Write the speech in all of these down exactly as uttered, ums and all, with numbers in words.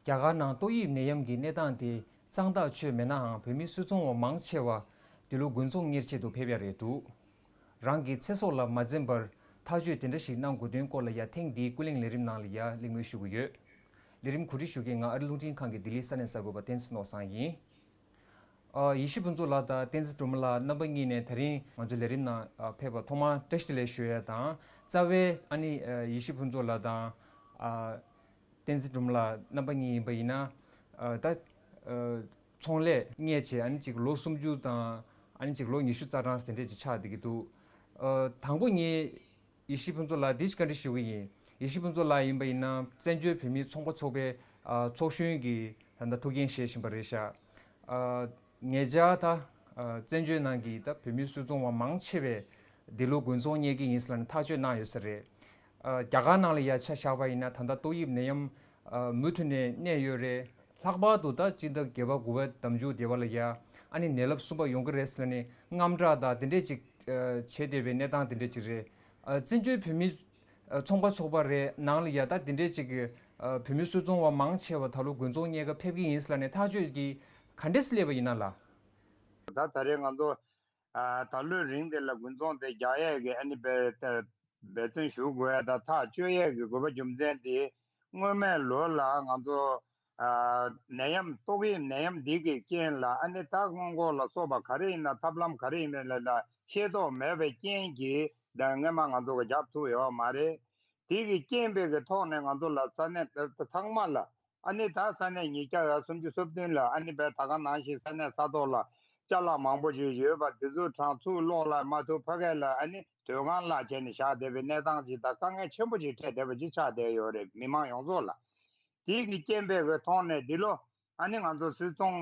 རྒྱ་གར་ནང་ཏོག་དབྱིབས་ནད་ཡམས་ཀྱི་གནས་སྟངས་དེ་གཙང་དག་ཆོད་མེད་ནའང་བོད་མི་སུད་ཚོང་བ་མང་ཆེ་བ་འདི་ལོ་དགུན་ཚོང་གཉེར་ཆེད་དུ་ཕེབས་ཡ་རེད་འདུག་རང་གི་ཚེ་སྲོག་ལ་མ་འཛེམས་པར་ཐག་གཅོད་དེ་འདྲ་ཞིག་གནང་དགོས་དོན་སྐོར་ལ་ཡ་ཐེངས་འདིའི་ཀུན་གླེང་ལས་རིམ་ནང་ལ་ཡ་གླེང་མོལ་ཞུ་གི་ཡོད། ལས་རིམ་གོ་སྒྲིག་ཞུ་མཁན་ང་ཨ་རི་རླུང་འཕྲིན་ཁང་གི་ལྡི་ལི་ས་གནས་གསར་འགོད་པ་བསྟན་འཛིན་ནོར་བཟང་ཡིན། ཨ་ཡེ་ཤེས་ཕུན་ཚོགས་ལགས་དང་བསྟན་འཛིན་སྒྲོལ་མ་ལགས་རྣམ་པ་གཉིས་ནས་ད་རིང་ང་ཚོའི་ལས་རིམ་ནང་ཨ་ཕེབས་པར་ཐོག་མར་བཀྲ་ཤིས་བདེ་ལེགས་ཞུ་ཡ་དང་། རྩ་བའི་ཨ་ནི་ཨ་ཡེ་ཤེས་ཕུན་ཚོགས་ལགས་དང་ཨ་བསྟན་འཛིན་སྒྲོལ་མ་ལགས་རྣམ་པ་གཉིས་ཡིན་པ་ཡིན་ན་ཨ་ད་ཨ་ཚོང་ལས་གཉེར་བྱས་ཨ་ནི་ཅིག་ལོ་སུམ་ཅུ་དང་ཨ་ནི་ཅིག་ལོ་ཉི་ཤུ་རྩ་གྲངས་དེ་འདྲས་ཅིག་ཆགས་བསྡད་ཀྱི་འདུག་ཨ་དང་པོ་ངས་ཡེ་ཤེས་ཕུན་ཚོགས་ལགས་འདི་བཀའ་འདྲི་ཞུ་གི་ཡིན། ཡེ་ཤེས་ཕུན་ཚོགས་ལགས་ཡིན་པ་ཡིན་ན་བཙན་བྱོལ་བོད་མིའི་ཚོང་པ་ཚོགས་པའི་ཨ་ཚོགས་གཞོན་གྱི་ད་ལྟ་ཐུགས་འགན་བཞེས་བཞིན་པ་རེད་ཤག་ཨ་ཉེ་ཆར་ད་ཨ་བཙན་བྱོལ་ནང་གི་ད་བོད་མིའི་སུད་ཚོང་བ་མང་ཆེ་བས་འདི་ལོ་དགུན་ཚོང་གཉེར་གྱི་ཡིན་ཟེར་ལབ་ནས་ཐག་གཅོད་གནང་ཡོད་ས་རེད། ཨ་རྒྱ་གར་ནང་ལ་ཡ་ཆ་བཞག་པ་ཡིན་ན་ད་ལྟ་ཏོག་དབྱིབས་ནད་ཡམས་ཨ་མུ་མཐུད་ནས་གནས་ཡོད་རེད། ལྷག་པར་དུ་ད་སྤྱི་ཟླ་བརྒྱད་པ་དགུ་པ་ཟླ་མཇུག་དེ་བ་ལ་ཡ་ཨ་ནི་ནད་རླབས་གསུམ་པ་ཡོང་གི་རེད་ཟེར་ནས་དངངས་སྐྲག་དང་དེ་འདྲས་ཅིག་ཨ་བྱེད་བསྡད་པའི་གནས་སྟངས་དེ་འདྲས་ཅིག་རེད། ཨ་བཙན་བྱོལ་བོད་མི་ཨ་ཚོང་པ་ཚོགས་པ་རེད་ནང་ལ་ཡ་ད་དེ་འདྲས་ཅིག་ཨ་བོད་མི་སུད་ཚོང་བ་མང་ཆེ་བ་ད་ལོ་དགུན་ཚོང་གཉེར་ག་ཕེབས་ཀྱི་ཡིན་ཟེར་ནས་ཐག་གཅོད་ཀྱི་ག་འདྲས་སླེབས་པ་ཡིན་ན་ལ། ད་ད་རེས་ང་ཚོ་ཨ་ད་ལོའི་རིང་དེ་ལ་དགུན་ཚོང་དེ་རྒྱག་ཡས་ཀྱི་ཨ་ནི་འབད་འབད་བརྩོན་ཞུ་དགོས་ཡ་དང་ཐག་གཅོད་ཡས་ཀྱི་དགོས་པ་རྒྱུ་མཚན་དེ་སྔོན་མའི་ལོ་ལ་ང་ཚོ་ཨ་ནད་ཡམས་ཏོག་དབྱིབས་ནད་ཡམས་འདི་གི་རྐྱེན་ལ་ཨ་ནི་ད་སྔོན་འགོག་ལ་སོགས་པ་ག་རེ་ཡིན་ན་ཐབས་ལམ་ག་རེ་ཡིན་ན་ལ་ལ་ཤེས་རྟོགས་མེད་པའི་རྐྱེན་གྱིས་ད་སྔོན་མ་ང་ཚོ་གི་རྒྱབ་ཐུབ་ཡོད་མ་རེད། དེ་གི་རྐྱེན་པས་གི་ཐོག་ནས་ང་ཚོ་ལ་ས་གནས་ཚང་མ་ལ་ཨ་ནི་ད་ས་གནས་ཉིས་བརྒྱ་ཡ་སུམ་ཅུ་སོ་བདུན་ལ་ཨ་ནི་བས་ད་ག་ནང་བཞིན་ས་གནས་ས་ཐོག་ལ་ཅ་ལག་མང་པོ་ཞིག་ཡོད་པ་དེ་ཚོ་གྲངས་ཚུར་གློག་ལ་མ་ཐུག་ཕ་གི་ལ་ཨ་ནི་དུས་གང་ལ་བྱས་ནས་བཞག་བསྡད་པའི་གནས་སྟངས་ཅིག་དང་དཀའ་ངལ་ཆེན་པོ་ཅིག་འཕྲད་བསྡད་པ་ཅིག་ཆགས་བསྡད་ཡོད་རེད་མི་མང་ཡོངས་རྫོགས་ལ། དེ་གི་རྐྱེན་པས་གི་ཐོག་ནས་འདི་ལོ་ཨ་ནི་ང་ཚོ་སུད་ཚོང་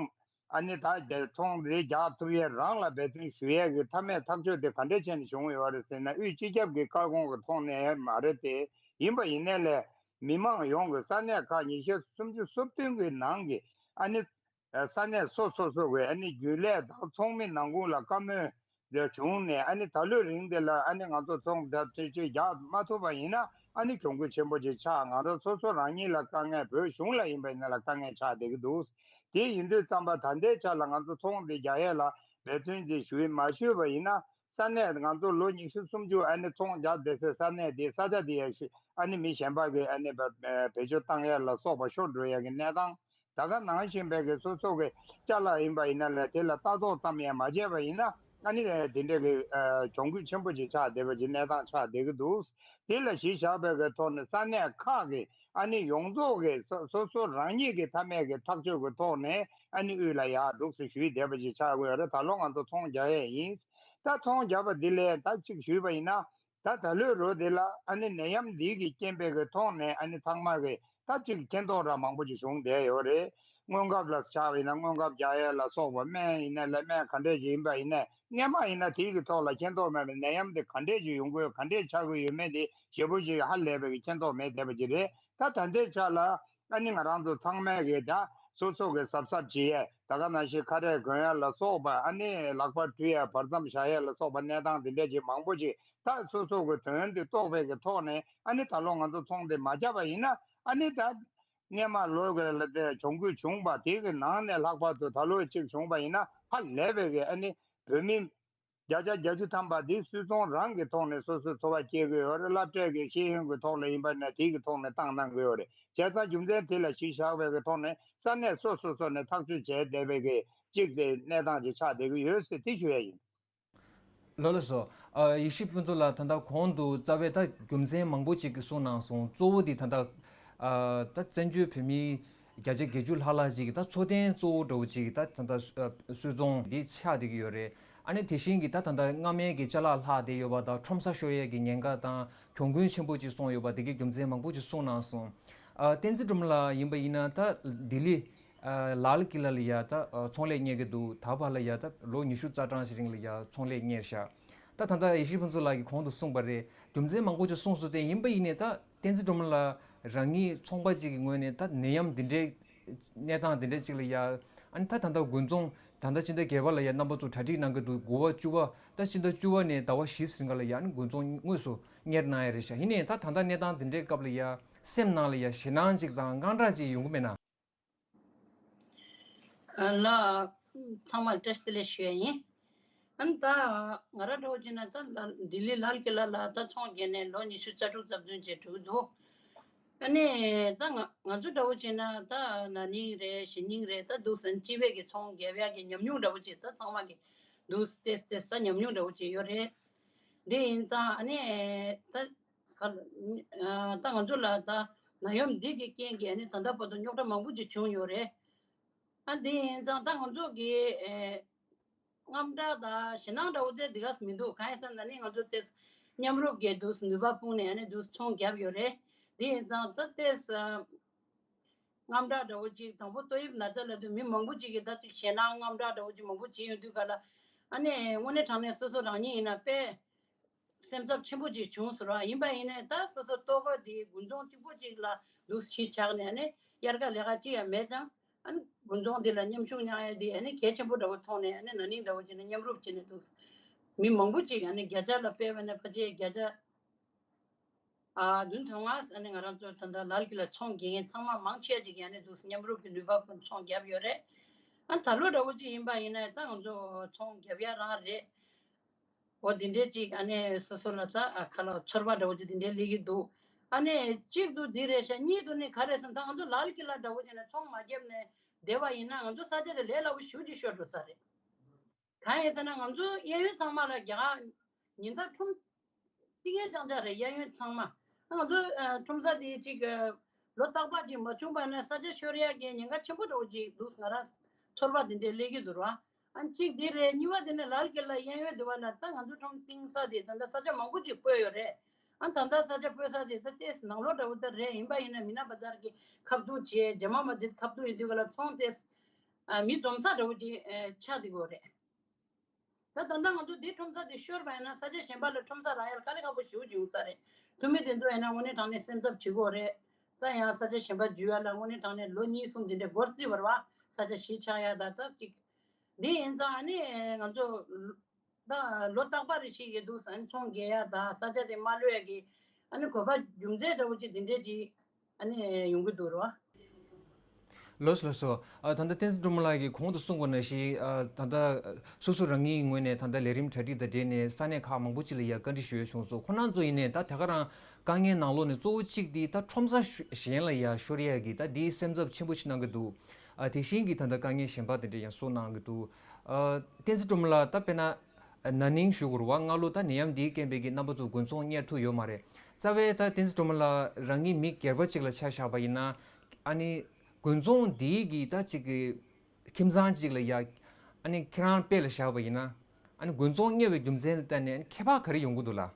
ཨ་ནི་ད་རྒྱ་ཚོང་འདི་རྒྱག་ཐུབ་ཡས་རང་ལ་འབད་བརྩོན་ཞུ་ཡས་ཀྱི་མཐའ་མའི་ཐག་གཅོད་དེ་ག་འདྲས་བྱས་ནས་བྱུང་ཡོད་རེད་ཟེར་ན་དབུས་སྤྱི་ཁྱབ་ཀྱི་སྐར་ཁོང་གི་ཐོག་ནས་མ་རེད་དེ་ཡིན་པ་ཡིན་ནའི་ལས་མི་མང་ཡོངས་ཀྱི་ས་གནས་ཁག་ཉི་ཤུ་སུམ་ཅུ་སོ་བདུན་གྱི་ནང་གི་ཨ་ནི་ས་གནས་སོ་སོ་སོ་གི་ཨ་ནི་རྒྱུན་ལས་དང་ཚོགས་མི་ནང་ཁུལ་ལ་བཀའ་མོལ་དེ་བྱུང་ནས་ཨ་ནི་ད་ལོའི་རིང་དེ་ལ་ཨ་ནི་ང་ཚོ་ཚོང་དེ་ཚོད་ཅིག་རྒྱག་མ་ཐུབ་པ་ཡིན་ན་ཨ་ནི་གྱོང་གུད་ཆེན་པོ་ཅིག་ཆགས་ང་རང་སོ་སོ་རང་ཉིད་ལ་དཀའ་ངལ་བོད་གཞུང་ལ་ཡིན་པ་ཡིན་ན་ལ་དཀའ་ངལ་ཆགས་བསྡད་ཀྱི་འདུག་དེ་ཡིན་དུས་ཙམ་པ་ད་ལྟའི་ཆ་ལ་ང་ཚོ་ཚོང་དེ་རྒྱག་ཡས་ལ་འབད་བརྩོན་ཅིག་ཞུས་མ་ཞུས་པ་ཡིན་ན་ས་གནས་ང་ཚོ་ལོ་ཉི་ཤུ་སུམ་ཅུ་ཨ་ནི་ཚོང་རྒྱག་བསྡད་སའི་ས་གནས་དེ་ས་ཆ་དེ་ཡ་ཤི་ཨ་ནི་མི་གཞན་པ་གི་ཨ་ནི་བ་བེད་སྤྱོད་བཏང་ཡས་ལ་སོགས་པ་ཤོར་འགྲོ་ཡས་ཀྱི་གནས་སྟངས། ད་ག་ནང་བཞིན་པའི་གི་སོ་སོ་གི་ཅ་ལག་ཡིན་པ་ཡིན་ན་ལས་དེ་ལ་ལྟ་རྟོག་ཙམ་ཡང་མ་བྱས་པ་ཡིན་ན་ཨ་ནི་དེ་འདྲའི་གི་གྱོང་གུད་ཆེན་པོ་ཅིག་ཆགས་བསྡད་པ་ཅིག་གནས་སྟངས་ཆགས་བསྡད་ཀྱི་འདུག་དེ་ལ་གཞི་བཞག་པའི་གི་ཐོག་ནས་ས་གནས་ཁག་གི་ཨ་ནི་ཡོངས་རྫོགས་གི་སོ་སོ་སོ་རང་ཉིད་ཀྱི་མཐའ་མའི་གི་ཐག་གཅོད་ཀྱི་ཐོག་ནས་ཨ་ནི་དབུས་ལ་ཡག་འདུག་སེ་ཞུས་བསྡད་པ་ཅིག་ཆགས་དགོས་རེད། ད་ལོ་ང་ཚོ་ཚོང་རྒྱག་ཡས་ཡིན། ད་ཚོང་རྒྱག་པ་འདི་ལས་ད་གཅིག་ཞུས་པ་ཡིན་ན། ད་ད་ལོའི་ལོ་འདི་ལ་ཨ་ནི་ནད་ཡམས་འདི་གི་རྐྱེན་པས་གི་ཐོག་ནས་ཨ་ནི་ཚང་མ་གི་ད་ཅིག་མཁྱེན་རྟོགས་ར་མང་པོ་ཅིག་བྱུང་བསྡད་ཡོད་རེད། སྔོན་ཁབ་ལ་ཆགས་པ་ཡིན་ན་སྔོན་ཁབ་རྒྱག་ཡས་ལ་སོགས་པ་སྨན་ཡིན་ན་ལས་སྨན་ག་འདྲས་ཅིག་ཡིན་པ་ཡིན་ན་སྔན་མ་ཡིན་ན་དེའི་གི་ཐོག་ལ་མཁྱེན་རྟོགས་མེད་པའི་ནད་ཡམས་དེ་ག་འདྲས་ཅིག་ཡོང་གི་ཡོད་ག་འདྲས་ཆགས་ཀྱི་ཡོད་མེད་དེ་ཞེ་པོ་ཅིག་ཧ་ལས་པའི་གི་མཁྱེན་རྟོགས་མེད་བསྡད་པ་ཅིག་རེད། ད་ད་ལྟའི་ཆ་ལ་ཨ་ནི་ང་རང་ཚོ་ཚང་མས་གི་ད་སོ་སོ་གི་གཟབ་གཟབ་བྱེད་ཡས་ད་ག་ནང་བཞིན་ཁ་རས་གོན་ཡས་ལ་སོགས་པ་ཨ་ནི་ལག་པ་བཀྲུ་ཡས་བར་མཚམས་བཞག་ཡས་ལ་སོགས་པ་གནས་སྟངས་དེ་འདྲས་ཅིག་མང་པོ་ཅིག་ད་སོ་སོ་གི་དོན་དེ་རྟོགས་པའི་གི་ཐོག་ནས་ཨ་ནི་ད་ལོ་ང་ཚོ་ཚོང་དེ་མ་བརྒྱབ་པ་ཡིན་ན་ཨ་ནི་ད་སྔན་མ་ལོ་གི་ལ་དེ་གྱོང་གུད་བྱུང་བ་དེ་གི་ནང་ནས་ལྷག་པར་དུ་ད་ལོ་གཅིག་བྱུང་བ་ཡིན་ན་ཧ་ལས་པའི་གི་ཨ་ནི་བོད་མི་བརྒྱ་ཆ་བརྒྱད་ཅུ་ཐམ་པ་དེ་སུད་ཚོང་རང་གི་ཐོག་ནས་སོ་སོའི་འཚོ་བ་སྐྱེལ་གི་ཡོད་རེད། སློབ་གྲྭའི་གི་ཤེས་ཡོན་གི་ཐོག་ལ་ཡིན་པ་ན་དེ་གི་ཐོག་ནས་བཏང་གནང་གི་ཡོད་རེད། བྱས་ཙང་རྒྱུ་མཚན་དེ་ལ་གཞི་བཞག་པའི་གི་ཐོག་ནས་ས་གནས་སོ་སོ་སོ་ནས་ཐག་གཅོད་བྱས་བསྡད་པའི་གི་གཅིག་དེ་གནས་སྟངས་ཅིག་ཆགས་བསྡད་ཀྱི་ཡོད་ཟེར་དེ་ཞུ་ཡ་ཡིན། ལགས་ལགས་སོ། ཨ་ཡེ་ཤེས་ཕུན་ཚོགས་ལགས་ད་ལྟ་གོང་དུ་རྩ་བའི་ད་རྒྱུ་མཚན་མང་པོ་ཅིག་གི་གསུངས་གནང་སོང་། གཙོ་བོ་དེ་ད་ལྟ་ཨ་ད་བཙན་བྱོལ་བོད་མི་བརྒྱ་ཆ་བརྒྱད་ཅུ་ལྷག་ལྷག་ཅིག་གི་ད་འཚོ་རྟེན་གཙོ་བོ་འདྲ་བོ་ཅིག་ད་ད་ལྟ་ཨ་སུད་ཚོང་འདི་ཆགས་བསྡད་ཀྱི་ཡོད་རེད། ཨ་ནི་དེ་བཞིན་གྱི་ད་ད་ལྟ་སྔ་མའི་གི་ཅ་ལག་ལྷག་བསྡད་ཡོད་པ་དང་ཁྲོམ་ས་ཤོར་ཡས་ཀྱི་ཉེན་ཁ་དང་གྱོང་གུན་ཆེན་པོ་ཅིག་སོང་ཡོད་པ་དེ་གའི་རྒྱུ་མཚན་མང་པོ་ཅིག་གསུངས་གནང་སོང་། ཨ་བསྟན་འཛིན་སྒྲོལ་མ་ལགས་ཡིན་པ་ཡིན་ན་ད་ལྡི་ལི་ཨ་ལཱལ་ཀི་ལ་ལ་ཡ་ད་ཨ་ཚོང་ལས་གཉེར་གྱི་འདུག་ད་བར་ལ་ཡ་ད་ལོ་ཉི་ཤུ་རྩ་གྲངས་ཤིག་རིང་ལ་ཡ་ཚོང་ལས་གཉེར་ཤག་ད་ད་ལྟ་ཡེ་ཤེས་ཕུན་ཚོགས་ལགས་ཀྱིས་གོང་དུ་གསུངས་པ་རེད། རྒྱུ་མཚན་མང་པོ་ཅིག་གསུངས་སོང་སྟེ་ཡིན་པ་ཡིན་ནའི་ད་བསྟན་འཛིན་སྒྲོལ་མ་ལགས་རང་ཉིད་ཚོང་པ་ཅིག་གི་ངོས་ནས་ད་ནད་ཡམས་འདི་འདྲའི་གནས་སྟངས་འདི་འདྲའི་ཅིག་ལ་ཡ་ཨ་ནི་ད་ད་ལྟ་དགུན་ཚོང་ད་ལྟ་ཕྱི་ཟླ་བརྒྱད་པ་ལ་ཡ་རྣམ་པ་ཚོ་གྲ་སྒྲིག་གནང་གི་འདུག་དགུ་པ་བཅུ་པ་ད་ཕྱི་ཟླ་བཅུ་པ་ནས་ཟླ་བ་བཞི་ཟིན་ག་ལ་ཡ་ཨ་ནི་དགུན་ཚོང་དངོས་སུ་གཉེར་གནང་ཡ་རེད་ཤག་ཡིན་ནའི་ད་ད་ལྟ་གནས་སྟངས་འདི་འདྲའི་སྐབས་ལ་ཡ་སེམས་ནང་ལ་ཡ་ཞེད་སྣང་ཅིག་དང་དངངས་སྐྲག་ཅིག་ཡོང་གི་མེད་ན། ལ། ཚང་མར་བཀྲ་ཤིས་བདེ་ལེགས་ཞུ་ཡ་ཡིན། ཨ་ནི་ད་ང་རང་འདྲ་བོ་བྱས་ན་ད་ལ་ལྡི་ལི་ལཱལ་ཀི་ལ་ལ་ད་ཚོང་བརྒྱབ་ནས་ལོ་ཉི་ཤུ་རྩ་དྲུག་ཙམ་ཙམ་བྱས་འགྲོ་གི་འདུག་ཨ་ནི་ད་ང་ང་ཚོ་འདྲ་བོ་བྱས་ན་ད་ན་ནིང་རེད་གཞེས་ནིང་རེད་ད་འདུག་ཟེར་ན་སྤྱི་པའི་གི་ཚོང་བརྒྱབ་ཡ་གི་ཉམས་མྱོང་འདྲ་བོ་ཅིག་ད་ཚང་མ་གི་འདུག་ཏེ་ཏེ་ས་ཉམས་མྱོང་འདྲ་བོ་ཅིག་ཡོད་རེད། འདི་ཡིན་ཙང་ཨ་ནི་ད་ག་ད་ང་ཚོ་ལ་ད་ནད་ཡམས་འདི་གི་རྐྱེན་གྱིས་ཨ་ནི་ད་ལྟ་བར་དུ་རྙོག་དྲ་མང་པོ་ཅིག་བྱུང་ཡོད་རེད། ཨ་འདི་ཡིན་ཙང་ད་ང་ཚོ་གི་ཨེ་དངངས་སྐྲག་དང་ཞེད་སྣང་འདྲ་བོ་དེ་འདི་ག་མི་འདུག་གང་ཡིན་ཟེར་ན་ནི་ང་ཚོ་དེ་མཉམ་རུབ་ཀྱི་འདུག་ནུས་པ་སྤུངས་ནས་ཨ་ནི་འདུག་ཚོང་བརྒྱབ་ཡོད་རེད། འདི་ཡིན་ཙང་ད་དེ་དངངས་སྐྲག་འདྲ་བོ་ཅིག་དང་པོ་ཏོག་དབྱིབས་ན་ཚ་ལབ་དུས་མི་མང་པོ་ཅིག་གིས་ད་ཅིག་ཞེད་སྣང་དངངས་སྐྲག་འདྲ་བོ་ཅིག་མང་པོ་བྱེད་ཡོང་དུས་ག་ལ་ཨ་ནི་དངོས་གནས་དྲང་གནས་སོ་སོ་རང་ཉིད་ཡིན་ན་དཔེ་སེམས་འཚབ་ཆེན་པོ་ཅིག་བྱུང་ཟེར་བ་ཡིན་པ་ཡིན་ནའི་ད་སོ་སོ་ལྟོ་གོས་དེ་དགུན་ཚོང་གཅིག་པོ་ཅིག་ལ་འདུག་གཞིས་ཆགས་ནས་ཨ་ནི་དབྱར་ཁ་ལས་ཀ་ཅི་ཡང་མེད་ཀྱང་ཨ་ནི་དགུན་ཚོང་དེ་ལ་མཉམ་ཞུགས་གནང་ཡ་དེ་ཨ་ནི་གལ་ཆེན་པོ་འདྲ་བོ་མཐོང་ནས་ཨ་ནི་ན་ནིང་འདྲ་བོ་བྱས་ནས་མཉམ་རུབ་བྱས་ནས་འདུག་མི་མང་པོ་ཅིག་ཨ་ནི་བརྒྱ་ཆ་ལ་དཔེ་བས་ན་ཕལ་ཆེར་བརྒྱ་ཆ་ཨ་བདུན་དོན་ལྔ་ཨ་ནི་ང་རང་ཚོ་ད་ལྟ་ལཱལ་ཀི་ལ་ཚོང་རྒྱག་མཁན་ཚང་མ་མང་ཆེ་ཅིག་ཨ་ནི་འདུག་མཉམ་རུབ་ཀྱི་ནུས་པ་ཀུན་ཚོང་བརྒྱབ་ཡོད་རེད། ཨ་ད་ལོ་འདྲ་བོ་ཅིག་ཡིན་པ་ཡིན་ན་ད་ང་ཚོ་ཚོང་བརྒྱབ་ཡ་རང་རེད། འོ་དེ་འདྲའི་ཅིག་ཨ་ནི་སོ་སོ་ལ་ཚ་ཨ་ཁ་ལ་ཚོར་བ་འདྲ་བོ་ཅིག་དེ་འདྲའི་སླེབས་ཀྱི་འདུག་ཨ་ནི་གཅིག་ཏུ་འདི་རེད་ཤག་གཉིས་དུ་ནི་ག་རེ་ཟེར་ན་ད་ང་ཚོ་ལཱལ་ཀི་ལ་འདྲ་བོ་ཅིག་ནས་ཚོང་མ་བརྒྱབ་ནས་བསྡད་པ་ཡིན་ན་ང་ཚོ་ས་ཆ་དེ་ལས་སླ་པོ་ཞེ་པོ་ཅིག་ཤོར་འགྲོ་ས་རེད། གང་ཡིན་ཟེར་ན་ང་ཚོ་གཡས་གཡོན་ཚང་མ་ལ་རྒྱ་གར་ཉིན་ལྟར་ཁྲོམ་ཏིང་ངེ་རྐྱང་རྐྱང་རེད། གཡས་གཡོན་ཚང་མ་ང་ཚོ་ཨ་ཁྲོམ་ས་དེ་གཅིག་ཨ་ལོ་རྟག་པར་ཅིག་མ་བྱུང་པ་ན་ས་ཆ་ཤོར་ཡག་གི་ཉེན་ཁ་ཆེན་པོ་འདྲ་བོ་ཅིག་འདུག་ང་རང་ཚོར་བ་དེ་འདྲའི་སླེབས་ཀྱི་འདུག་ར། ཨ་གཅིག་དེ་རེད། གཉིས་པ་དེ་ནི་ལཱལ་ཀི་ལ་གཡས་གཡོན་དེ་བ་ལ་ད་ང་ཚོ་ཁྲོམ་ཏིང་ས་དེ་ད་ལྟ་ས་ཆ་མང་པོ་ཅིག་སྤོས་ཡོད་རེད། ཨ་ད་ལྟ་ས་ཆ་སྤོས་ས་དེ་ད་ཏེས་ནང་ལོགས་འདྲ་བོ་ད་རེད། ཡིན་པ་ཡིན་ན་མི་ན་བ་ཛར་གི་ཁ་ཐུག་བྱས་ཇ་མ་མ་དེ་ཁ་ཐུག་ཡིན་དུས་ག་ལ་ཚོང་ཏེས་ཨ་མི་འཛོམས་ས་འདྲ་བོ་ཅིག་ཨ་ཆགས་བསྡད་ཡོད་རེད། ད་ད་ལྟ་ང་ཚོ་འདི་ཁྲོམ་ས་འདི་ཤོར་བ་ཡིན་ན་ས་ཆ་གཞན་པ་ལ་ཁྲོམ་ས་རག་ཡ་ལ་དཀའ་ལས་ཁག་པོ་ཞེ་པོ་ཅིག་ཡོང་ས་རེད། འཐུས་མི་དེ་ཚོ་ཡིན་ན་དངོས་གནས་དྲང་གནས་སེམས་འཚབ་བྱེད་ཀྱི་ཡོད་རེད། ད་ཡང་ས་ཆ་གཞན་པ་འཇུ་ཡ་ལ་དངོས་གནས་དྲང་གནས་ལོ་གཉིས་གསུམ་དེ་འདྲའི་འགོར་རྩིས་བར་བ་ས་ཆ་གཞིས་ཆགས་ཡ་ད་སྟབས་ཅིག་འདི་ཡིན་ཙང་ཨ་ནི་ང་ཚོ་ད་ལོ་རྟག་པ་རེ་ཞིག་ཡོད་འདུག་ཨ་ནི་ཚོང་རྒྱག་ཡ་ད་ས་ཆ་དེ་མ་ལྷོད་ཡ་གི་ཨ་ནི་གོ་སྐབས་རྒྱུ་མཚན་འདྲ་བོ་ཅིག་དེ་འདྲས་ཅིག་ཨ་ནི་ཡོང་གི་འདུག་རོ། ལགས་སོ་ལགས་སོ། ཨ་ད་ལྟ་བསྟན་འཛིན་སྒྲོལ་མ་ལགས་ཀྱིས་གོང་དུ་གསུངས་པ་ནང་བཞིན་ཨ་ད་ལྟ་སོ་སོ་རང་ཉིད་ངོས་ནས་ད་ལྟ་ལས་རིམ་གྲ་སྒྲིག་དང་འབྲེལ་ནས་ས་གནས་ཁག་མང་པོ་ཅིག་ལ་ཡ་བཀའ་འདྲི་ཞུ་ཡ་བྱུང་སོང་། ཁོང་རྣམ་ཚོ་ཡིན་ནའི་ད་ད་ག་རང་དཀའ་ངལ་ནང་ལོགས་ནས་གཙོ་བོ་གཅིག་དེ་ད་ཁྲོམ་ས་གཞན་ལ་ཡ་ཤོར་ཡ་གི་ད་དེའི་སེམས་འཚབ་ཆེན་པོ་ཞིག་གནང་གི་འདུག་ཨ་དེ་བཞིན་གྱི་ད་ལྟ་དཀའ་ངལ་གཞན་པ་དེ་འདྲ་ཡང་གསུངས་གནང་གི་འདུག་ཨ་བསྟན་འཛིན་སྒྲོལ་མ་ལགས་ད་དཔེར་ན། ན་ནིང་ཞུ་དགོས་རེད་བ། སྔ་ལོ་ད་ནད་ཡམས་འདིའི་རྐྱེན་པས་ཀྱི་རྣམ་པ་ཚོ་དགུན་ཚོང་གཉེར་ཐུབ་ཡོད་མ་རེད། རྩ་བའི་ད་བསྟན་འཛིན་སྒྲོལ་མ་ལགས་རང་ཉིད་མི་སྒེར་པ་ཅིག་ལ་ཆ་བཞག་པ་ཡིན་ན། ཨ་ནི་དགུན་ཚོང་འདིའི་གི་ད་ཅིག་གི་ཁྱིམ་ཚང་ཅིག་ལ་ཡ། ཨ་ནི་ཁྱེད་རང་དཔེ་ལ་བཞག་པ་ཡིན་ན། ཨ་ནི་དགུན་ཚོང་གཉེར་བའི་རྒྱུ་མཚན་ལ་བརྟེན་ནས་ཁྱད་པར་ག་རེ་ཡོང་གི་འདུག་ལགས།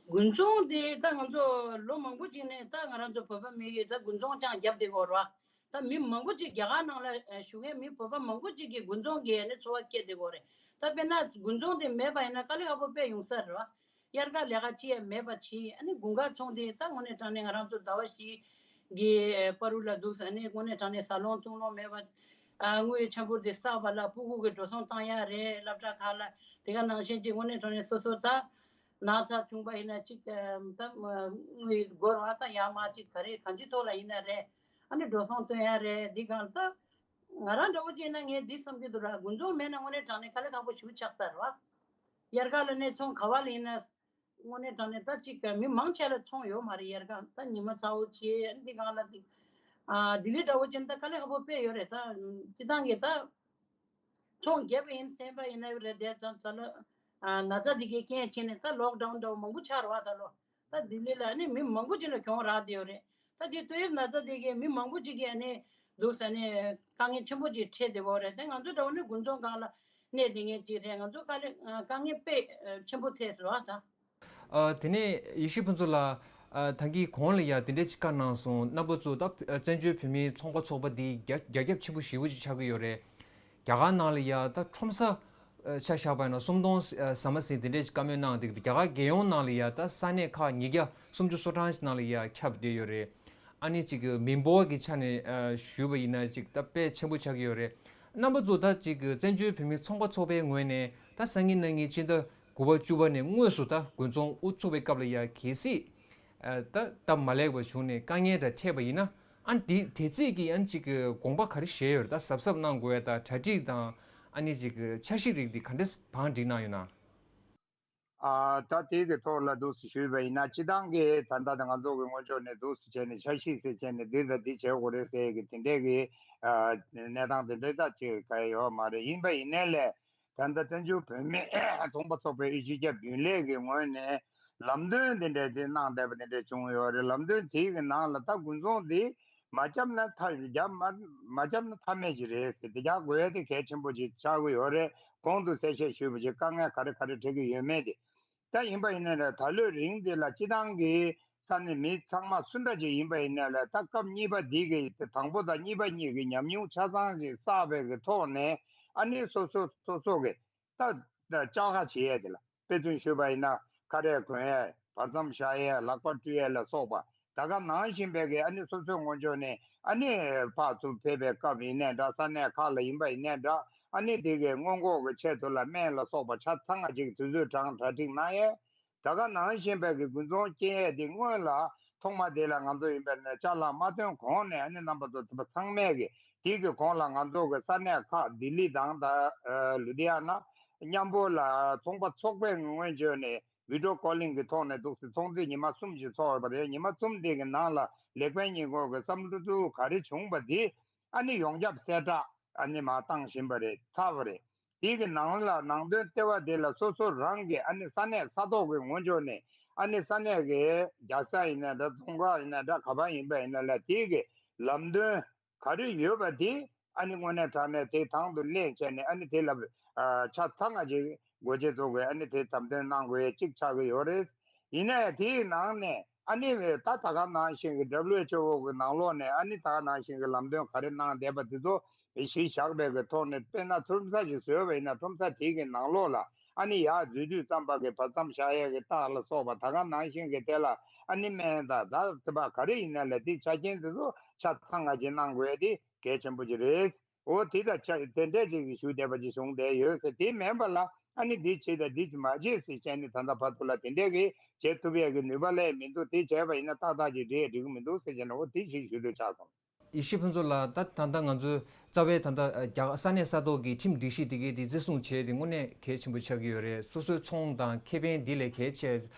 དགུན་ཚོང་དེ་ད་ང་ཚོ་ལོ་མང་པོ་ཅིག་ནས་ད་ང་རང་ཚོ་བོད་པ་མི་གིས་ད་དགུན་ཚོང་ཅང་བརྒྱབ་བསྡད་ཀྱི་ཡོད་རེད་བ། ད་མི་མང་པོ་ཅིག་རྒྱ་གར་ནང་ལ་ཨ་བཞུགས་མཁན་མི་བོད་པ་མང་པོ་ཅིག་གིས་དགུན་ཚོང་གི་ཨ་ནི་འཚོ་བ་སྐྱེལ་བསྡད་ཀྱི་ཡོད་རེད། ད་དཔེར་ན་དགུན་ཚོང་དེ་མེད་པ་ཡིན་ན་དཀའ་ལས་ཁག་པོ་དཔེ་ཡོང་ས་རེད་བ། དབྱར་ཁ་ལས་ཀ་ཅི་ཡང་མེད་པ་བྱས། ཨ་ནི་དགུན་ཁ་ཚོང་དེ་ད་དངོས་གནས་དྲང་གནས་ང་རང་ཚོ་ཟླ་བ་བཞི་གི་བར་དུ་ལ་འདུག་ཟེར། ཨ་ནི་དངོས་གནས་དྲང་གནས་ཟ་ལོང་བཏུང་ལོང་མེད་པ། ཨ་དངུལ་ཆང་ཕོར་དེ་བསགས་པ་ལ་སྤུ་གུ་གི་འགྲོ་སོང་བཏང་ཡ་རེད། སློབ་གྲྭ་ཁག་ལ་དེ་ག་ནང་བཞིན་གྱི་དངོས་གནས་དྲང་གནས་སོ་སོ་ད་ན་ཚ་བྱུང་པ་ཡིན་ན་ཅིག་ཨ་ད་དངུལ་སྒོར་བ་ད་ཡར་མར་ཅིག་ག་རེ་གང་ཅིའི་ཐོག་ལ་ཡིན་ན་རེད། ཨ་ནི་འགྲོ་སོང་བཏོན་ཡ་རེད། འདི་གང་ད་ང་རང་འདྲ་བོ་ཅིག་ཡིན་ན་ངས་འདི་བསམ་གྱི་འདུག་ར། དགུན་ཚོང་མེད་ན་དངོས་གནས་དྲང་གནས་དཀའ་ལས་ཁག་པོ་ཞེ་པོ་ཆགས་ས་རེད་བ། དབྱར་ཁ་ལ་ནས་ཚོང་ག་བ་ལ་ཡིན་ན། དངོས་གནས་དྲང་གནས་ད་ཅིག་མི་མང་ཆེ་ལ་ཚོང་ཡོད་མ་རེད། དབྱར་ཁ་ད་ཉི་མ་ཚ་བོ་བྱས་འདི་གང་ལ་འདི། ཨ་ལྡི་ལི་འདྲ་བོ་ཅན་ད་དཀའ་ལས་ཁག་པོ་དཔེ་ཡོད་རེད། ད་སྤྱི་བཏང་གི་ད་ཚོང་རྒྱབ་པ་ཡིན་སེམས་པ་ཡིན་ན་ཡོད་རེད། དེ་ཙང་ཙ་ལ་ཨ་ན་ཚ་འདི་གའི་རྐྱེན་བྱས་ནས་ད་ལོག་ཌའུན་འདྲ་བོ་མང་པོ་ཆགས་རེད་བ། ད་ལོ་ད་ལྡི་ལི་ལ་ནི་མི་མང་པོ་ཅིག་ལ་གྱོང་རག་བསྡད་ཡོད་རེད། ད་དེ་ཏོག་དབྱིབས་ན་ཚ་དེ་གའི་མི་མང་པོ་ཅིག་གིས་ནི་འདུག་ཟེར་ནས་དཀའ་ངལ་ཆེན་པོ་ཅིག་འཕྲད་བསྡད་ཡོད་རེད། དེ་ང་ཚོ་འདྲ་བོ་ནི་དགུན་ཚོང་སྒང་ལ་གནས་བསྡད་མཁན་ཅིག་རེད། ང་ཚོ་དཀའ་ལས་དཀའ་ངལ་དཔེ་ཆེན་པོ་འཕྲད་སོང་བ་ད། ཨ་དེ་ནས་ཡེ་ཤེས་ཕུན་ཚོགས་ལགས། ཨ་ད་གིན་གོང་ལ་ཡ་དེ་འདྲས་ཅིག་བཀའ་གནང་སོང་། རྣམ་པ་ཚོ་ད་བཙན་བྱོལ་བོད་མིའི་ཚོང་པ་ཚོགས་པ་འདི་རྒྱ་རྒྱ་ཁྱབ་ཆེན་པོ་ཞེ་པོ་ཅིག་ཆགས་ཀྱི་ཡོད་རེད། རྒྱ་གར་ནང་ལ་ཡ་ད་ཁྲོམ་ས་ཆ་བཞག་པ་ཡིན་ན་སུམ་སྟོང་ཟ་མ་ཟིན་དེ་འདྲས་ཅིག་བཀའ་མོལ་གནང་འདུག་རྒྱ་གར་རྒྱལ་ཡོངས་ནང་ལ་ཡ་ད་ས་གནས་ཁག་ཉིས་བརྒྱ་སུམ་ཅུ་སོ་གྲངས་ཅིག་ནང་ལ་ཡ་ཁྱབ་བསྡད་ཡོད་རེད། ཨ་ནི་ཅིག་མི་འབོར་གྱི་ཆ་ནས་ཞུས་པ་ཡིན་ན་ཅིག་ད་དཔེ་ཆེན་པོ་ཆགས་ཀྱི་ཡོད་རེད། རྣམ་པ་ཚོ་ད་ཅིག་བཙན་བྱོལ་བོད་མིའི་ཚོང་པ་ཚོགས་པའི་ངོས་ནས་ད་སང་ཉིན་གནངས་ཉིན་སྤྱི་ཟླ་དགུ་པ་བཅུ་པ་ནས་དངོས་སུ་ད་དགུན་ཚོང་དབུ་ཚུགས་པའི་སྐབས་ལ་ཡ་གལ་སྲིད་ད་སྟབས་མ་ལེགས་པ་བྱུང་ནས་དཀའ་ངལ་འདྲ་འཕྲད་པ་ཡིན་ན་ ཨ་ནི་དེ་དེ་ཚིག་གི་ཨ་ནི་ཅིག་གི་དགོངས་པ་ག་རེ་བཞེས་ཡོད་རེད། ད་གཟབ་གཟབ་གནང་དགོས་ཡ་ད་གྲ་སྒྲིག་དང་ཨ་ནི་ཅིག་གི་འཆར་གཞི་རིགས་འདི་ག་འདྲས་བང་སྒྲིག་གནང་ཡོད་ན། ཨ་ད་དེ་གི་ཐོག་ལ་འདུག་སེ་ཞུས་པ་ཡིན་ན། སྤྱི་བཏང་གི་ད་ལྟ་ང་ཚོ་གི་སྔོན་ཕྱོགས་ནས་འདུག་སེ་བྱས་ནས་འཆར་གཞི་ཟེར་བྱས་ནས་འདི་དང་འདི་བྱེད་དགོས་རེད་ཟེར་གི་དེ་འདྲས་གི་ཨ་གནས་སྟངས་དེ་འདྲས་ད་ཅིག་ག་ཡོད་མ་རེད། ཡིན་པ་ཡིན་ནའི་ལས། ད་ལྟ་བཙན་བྱོལ་བོད་མིའི་ཚོང་པ་ཚོགས་པའི་དབུས་སྤྱི་ཁྱབ་རྒྱུན་ལས་ཀྱི་ངོས་ནས་ལམ་སྟོན་དེ་འདྲ་དེ་གནང་བསྡད་པ་དེ་འདྲ་བྱུང་ཡོད་རེད། ལམ་སྟོན་དེའི་གི་ནང་ལ་ད་དགུན་ཚོང་འདི་མ་བརྒྱབ་ན་ཐབས་བརྒྱབ་མ་མ་བརྒྱབ་ན་ཐབས་མེད་ཅིག་རེད་ཟེར། དེ་རྒྱག་དགོས་ཡ་དེ་གལ་ཆེན་པོ་ཅིག་ཆགས་ཀྱི་ཡོད་རེད། གོང་དུ་གསལ་བཤད་ཞུས་པ་ཅིག་དཀའ་ངལ་ག་རེ་ག་རེ་འཕྲད་ཀྱི་ཡོད་མེད་དེ། ད་ཡིན་པ་ཡིན་ན་ལ་ད་ལོའི་རིང་འདི་ལ་སྤྱི་བཏང་གི་ས་གནས་མི་ཚང་མ་སུ་འདྲ་ཅིག་ཡིན་པ་ཡིན་ན་ལ་ད་སྐབས་གཉིས་པ་འདི་གི་དང་པོ་དང་གཉིས་པ་གཉིས་ཀྱི་ཉམས་མྱོང་ཆ་ཚང་ཞིག་བསགས་པའི་གི་ཐོག་ནས་ཨ་ནི་སོ་སོ་སོ་སོ་གི་ད་ད་བཅག་ཁ་བྱེད་ཡས་དེ་ལ་དཔེ་མཚོན་ཞུས་པ་ཡིན་ན་ཁ་རས་གོན་ཡས་བར་མཚམས་བཞག་ཡས་ལག་པ་བཀྲུ་ཡས་ལ་སོགས་པ། ད་ག་ནང་བཞིན་པའི་གི་ཨ་ནི་སོ་སོའི་སྔོན་ཕྱོགས་ནས་ཨ་ནི་ཕར་ཚུར་ཕེབས་པའི་སྐབས་ཡིན་ནའི་འདྲ། ས་གནས་ཁག་ལ་ཡིན་པ་ཡིན་ནའི་འདྲ། ཨ་ནི་དེ་གའི་སྔོན་འགོག་གི་ཆེད་དུ་ལ་སྨན་ལ་སོགས་པ་ཆ་ཚང་ང་ཅིག་དུས་ཚོད་གྲངས་གྲ་སྒྲིག་གནང་ཡས། ད་ག་ནང་བཞིན་པའི་གི་དགུན་ཚོང་སྐྱེལ་ཡས་དེ་སྔོན་ལ་ཐོག་མ་དེ་ལ་ང་ཚོ་ཡིན་པ་ནས་ཅ་ལག་མ་ཐོན་གོང་ནས་ཨ་ནི་རྣམ་པ་ཚོ་དེ་པ་ཚང་མས་གི་དེ་གི་གོང་ལ་ང་ཚོ་གི་ས་གནས་ཁག་ལྡི་ལི་དང་ད་ལུ་དྷི་ཡ་ན་མཉམ་པོ་ལ་ཚོང་པ་ཚོགས་པའི་སྔོན་བྱོན་ནས། བི་ཌི་ཡོ་ཀོ་ལིང་གི་ཐོག་ནས་འདུག་སེ་ཚོགས་འདུ་ཉི་མ་གསུམ་ཞིག་ཚོགས་པ་རེད། ཉི་མ་གསུམ་དེ་གི་ནང་ལ་ལེགས་སྤེལ་ཉིན་གུང་གི་བསམ་ཚུལ་ག་རེ་བྱུང་པ་དེ་ཨ་ནི་ཡོངས་ཁྱབ་གསལ་བསྒྲགས་ཨ་ནི་མར་བཏང་བཞིན་པ་རེད། ཚར་བ་རེད། དེ་གི་ནང་ལ་ནང་དོན་ལྟེ་བ་དེ་ལ་སོ་སོ་རང་གི་ཨ་ནི་ས་གནས་ས་ཐོག་གི་ངོ་ཕྱོགས་ནས་ཨ་ནི་ས་གནས་ཀྱི་རྒྱལ་ས་ཡིན་ན་འདྲ། རྫོང་ཁག་ཡིན་ན་འདྲ། ག་པར་ཡིན་པ་ཡིན་ན་ལ་དེ་གི་ལམ་སྟོན། ག་རེ་ཡོད་པ་དེ་ཨ་ནི་དངོས་གནས་དྲང་གནས་དེ་དང་དུ་ལེན་བྱས་ནས་ཨ་ནི་དེ་ལ་ཆ་ཚང་ང་ཅིག་སྒོ་འབྱེད་ཚོགས་ཀྱིས་ཨ་ནི་དེ་དམ་དོན་གནང་དགོས་ཡས་གཅིག་ཆགས་ཀྱི་ཡོད་རེད། ཡིན་ན་ཡང་དེའི་ནང་ནས་ཨ་ནི་ད་ད་ག་ནང་བཞིན་གྱི་ཌབ་ལིའུ་ཨེཆ་ཨོ་གི་ནང་ལོགས་ནས་ཨ་ནི་ད་ག་ནང་བཞིན་གྱི་ལམ་སྟོན་ག་རེ་གནང་བསྡད་པ་དེ་ཚོ་གཞི་བཞག་པའི་གི་ཐོག་ནས་དཔེར་ན་ཁྲོམ་ས་ཞིག་བཟོས་པ་ཡིན་ན་ཁྲོམ་ས་དེ་གི་ནང་ལོགས་ལ་ཨ་ནི་ཡར་འཛུལ་དུས་ཙམ་པ་གི་བར་མཚམས་བཞག་ཡས་ཀྱི་རྟགས་ལ་སོགས་པ་ད་ག་ནང་བཞིན་གྱི་དེ་ལ་ཨ་ནི་སྨན་དང་ད་དེ་པ་ག་རེ་ཡིན་ན་ལ་དེ་ཆ་རྐྱེན་དེ་ཚོ་ཆ་ཚང་ང་ཅིག་གནང་དགོས་ཡས་དེ། གལ་ཆེན་པོ་ཅིག་རེད། འོ་དེ་དང་ཆ་དེ་འདྲས་ཅིག་ཞུ་བསྡད་པ་ཅིག་བྱུང་བསྡད་ཡོད་ཟེར། དེ་མིན་པ་ལ་ཨ་ནི་འདི་བྱེད་དང་འདི་བྱེད་མ་བྱེད་ཟེར་བྱས་ནས་ད་ལྟ་བར་དུ་ལ་དེ་འདྲས་ཀྱི་བྱེད་ཐུབ་ཡས་ཀྱི་ནུས་པ་ལས་མི་འདུག་དེ་བྱས་པ་ཡིན་ན་ཏག་ཏག་ཅིག་འགྲིག་འགྲིག་གི་མི་འདུག་ཟེར་བྱས་ནས་འོ་དེ་ཞིག་ཞུ་འདོད་ཆགས་སོང་། ཡེ་ཤེས་ཕུན་ཚོགས་ལགས། ད་ད་ལྟ་ང་ཚོའི་རྩ་བའི་ད་ལྟ་རྒྱ་གར་ས་གནས་ས་ཐོག་གི་ཁྲིམས་སྒྲིག་གཞི་དེ་གའི་དེ་བརྩི་སྲུང་བྱས་ཏེ་དངོས་གནས་གལ་ཆེན་པོ་ཆགས་ཀྱི་ཡོད་རེད། སོ་སོའི་ཚོང་དང་ཁེ་ཕན་དེ་ལས་གལ་ཆེ།